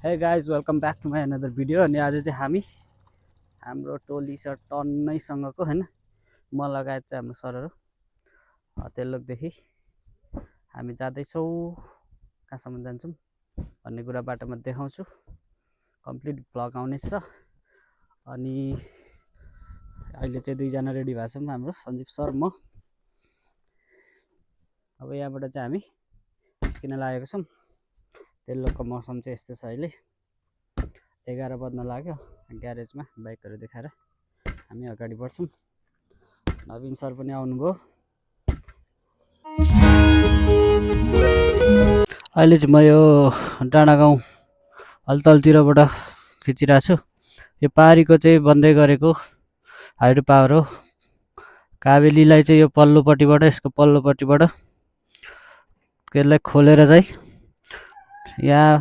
हे guys welcome back to my another video. अनि आज चाहिँ हाम्रो टोली छ टन्नैसँगको होइन, म लगायत चाहिँ हाम्रो सरहरू तेल्लोकदेखि हामी जाँदैछौँ। कहाँसम्म जान्छौँ भन्ने कुरा बाटोमा देखाउँछु। कम्प्लिट भ्लग आउनेछ। अनि अहिले चाहिँ दुईजना रेडी भएको छौँ, हाम्रो सञ्जीव सर म। अब यहाँबाट चाहिँ हामी निस्किन लागेको छौँ। तेल्लोकको मौसम चाहिँ यस्तो छ। अहिले 11 बज्न लाग्यो। ग्यारेजमा बाइकहरू देखाएर हामी अगाडि बढ्छौँ। नवीन सर पनि आउनुभयो। अहिले चाहिँ म यो डाँडा गाउँ हलतलतिरबाट खिचिरहेको छु। यो पारीको चाहिँ बन्दै गरेको हाइड्रो पावर हो। काबेलीलाई चाहिँ यो पल्लोपट्टिबाट, यसको पल्लोपट्टिबाट यसलाई खोलेर चाहिँ यहाँ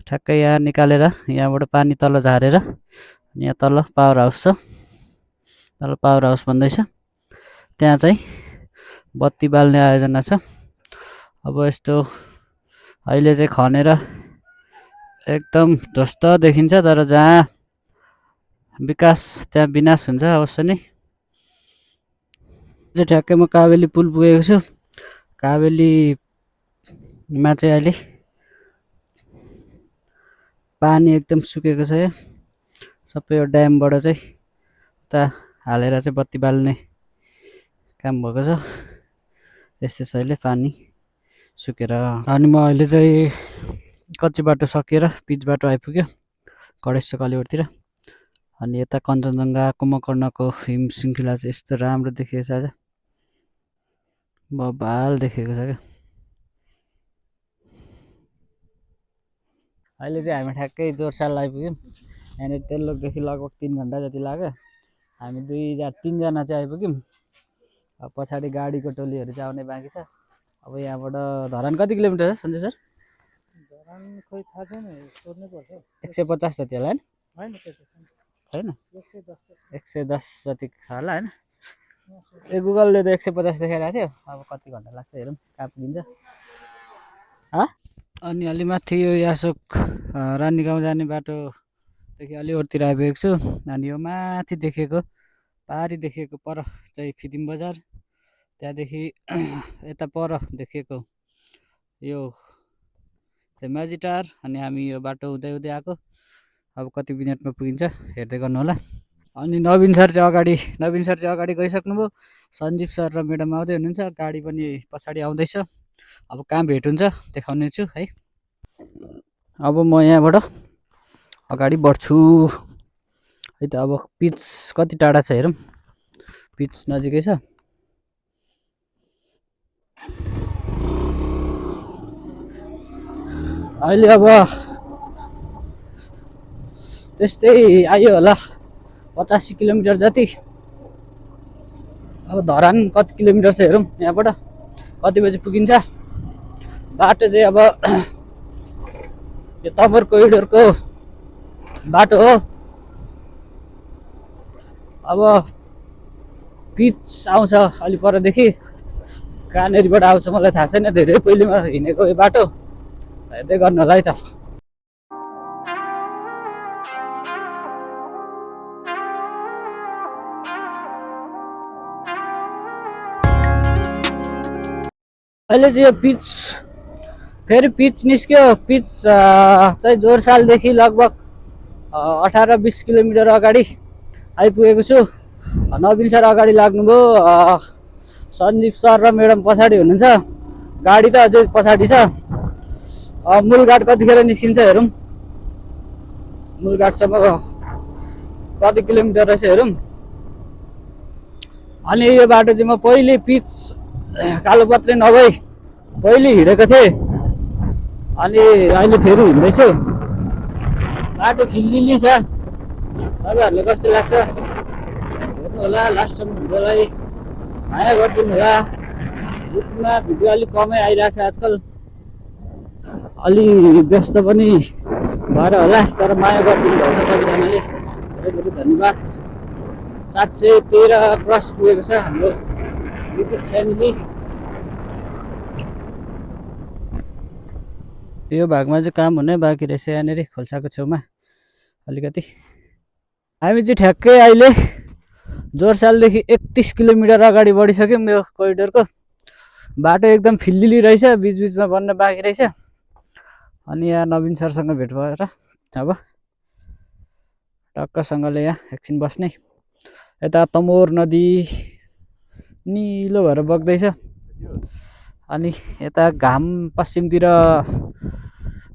ठ्याक्कै यहाँ निकालेर यहाँबाट पानी तल झारेर यहाँ तल पावर हाउस छ। तल पावर हाउस भन्दैछ, त्यहाँ चाहिँ बत्ती बाल्ने आयोजना छ। अब यस्तो अहिले चाहिँ खनेर एकदम ध्वस्त देखिन्छ, तर जहाँ विकास त्यहाँ विनाश हुन्छ अवश्य नै। ठ्याक्कै म काबेली पुल पुगेको छु। काबेलीमा चाहिँ अहिले पानी एकदम सुकेको छ। यो सबै यो ड्यामबाट चाहिँ उता हालेर चाहिँ बत्ती बाल्ने काम भएको छ। यस्तै छ अहिले पानी सुकेर। अनि म अहिले चाहिँ कच्ची बाटो सकिएर पिच बाटो आइपुग्यो गणेश कलिवरतिर। अनि यता कञ्चनजङ्घा कुम्भकर्णको हिम श्रृङ्खला चाहिँ यस्तो राम्रो देखिएको छ। आज बबाल देखेको छ क्या। अहिले चाहिँ हामी ठ्याक्कै जोरसाल आइपुग्यौँ। यहाँनिर तेल्लोकदेखि लगभग 3 घन्टा जति लाग्यो। हामी 3जना चाहिँ आइपुग्यौँ। अब पछाडि गाडीको टोलीहरू चाहिँ आउने बाँकी छ। अब यहाँबाट धरान कति किलोमिटर छ सञ्जय सर? धरान खोइ थाहा छैन, सोध्नै पर्छ। 150 जति होला होइन? छैन, 110 जति छ होला होइन? ए गुगलले त 150 देखाइरहेको थियो। अब कति घन्टा लाग्छ हेरौँ, कहाँ पुगिन्छ। अनि अलि माथि यो यासोक रानी गाउँ जाने बाटोदेखि अलि ओरतिर आइपुगेको छु। अनि यो माथि देखेको पारी देखेको पर चाहिँ फिदिम बजार, त्यहाँदेखि यता पर देखेको यो चाहिँ माझीटार। अनि हामी यो बाटो हुँदै हुँदै आएको। अब कति मिनटमा पुगिन्छ हेर्दै गर्नु होला। अनि नवीन सर चाहिँ अगाडि गइसक्नुभयो। सञ्जीव सर र म्याडम आउँदै हुनुहुन्छ। गाडी पनि पछाडि आउँदैछ। अब कहाँ भेट हुन्छ देखाउने छु है। अब म यहाँबाट अगाडि बढ्छु है त। अब पिच कति टाढा छ हेरौँ। पिच नजिकै छ। अहिले अब त्यस्तै आयो होला 85 किलोमिटर जति। अब धरान कति किलोमिटर छ हेरौँ। यहाँबाट कति बजी पुगिन्छ। बाटो चाहिँ अब यो तबर कोरिडोरको बाटो हो। अब पिच आउँछ अलि परदेखि, कहाँनेरिबाट आउँछ मलाई थाहा छैन। धेरै पहिलेमा हिँडेको यो बाटो हेर्दै गर्नु होला है त। अहिले चाहिँ यो पिच फेरि पिच निस्क्यो। पिच चाहिँ जोरसालदेखि लगभग 18-20 किलोमिटर अगाडि आइपुगेको छु। नवीन सर अगाडि लाग्नुभयो। सञ्जीव सर र म्याडम पछाडि हुनुहुन्छ। गाडी त अझै पछाडि छ। मूलघाट कतिखेर निस्किन्छ हेरौँ। मूलघाटसम्म कति किलोमिटर रहेछ हेरौँ। अनि यो बाटो चाहिँ म पहिले पिच कालोपत्रे नभई पहिले हिँडेको थिएँ। अनि अहिले फेरि हिँड्दैछु। बाटो फिल्लिली छ। तपाईँहरूले कस्तो लाग्छ हेर्नु होला। लास्टसम्म भिडियोलाई माया गरिदिनु होला। युट्युबमा भिडियो अलिक कमै आइरहेछ आजकल। अलि व्यस्त पनि भएर होला, तर माया गरिदिनु भएछ सबैजनाले। धेरै धेरै धन्यवाद। 713 क्रस पुगेको छ हाम्रो युट्युब फ्यामिली। यो भागमा चाहिँ काम हुनै बाँकी रहेछ यहाँनिर खोल्साको छेउमा अलिकति। हामी चाहिँ ठ्याक्कै अहिले जोरसालदेखि 31 किलोमिटर अगाडि बढिसक्यौँ। यो कोरिडोरको बाटो एकदम फिल्लिली रहेछ, बिचबिचमा बन्न बाँकी रहेछ। अनि यहाँ नवीन सरसँग भेट भएर अब टक्कसँगले यहाँ एकछिन बस्ने। यता तमोर नदी निलो भएर बग्दैछ। अनि यता घाम पश्चिमतिर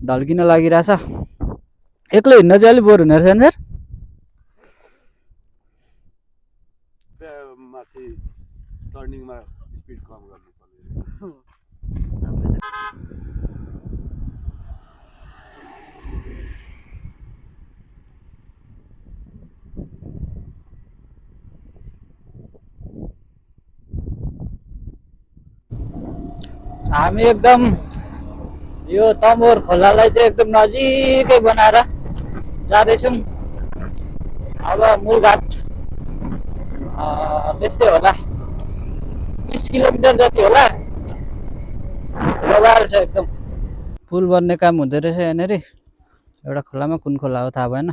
ढल्किन लागिरहेछ। एक्लै हिँड्न चाहिँ अलिक बोर हुने रहेछ नि सर? माथि टर्निङमा स्पिड कम गर्नुपर्ने। हामी एकदम यो तमोर खोलालाई चाहिँ एकदम नजिकै बनाएर जाँदैछौँ। अब मूलघाट त्यस्तै होला 30 किलोमिटर जति होला। बबाल छ एकदम। पुल बन्ने काम हुँदै रहेछ यहाँनिर। एउटा खोलामा कुन खोला हो थाहा भएन।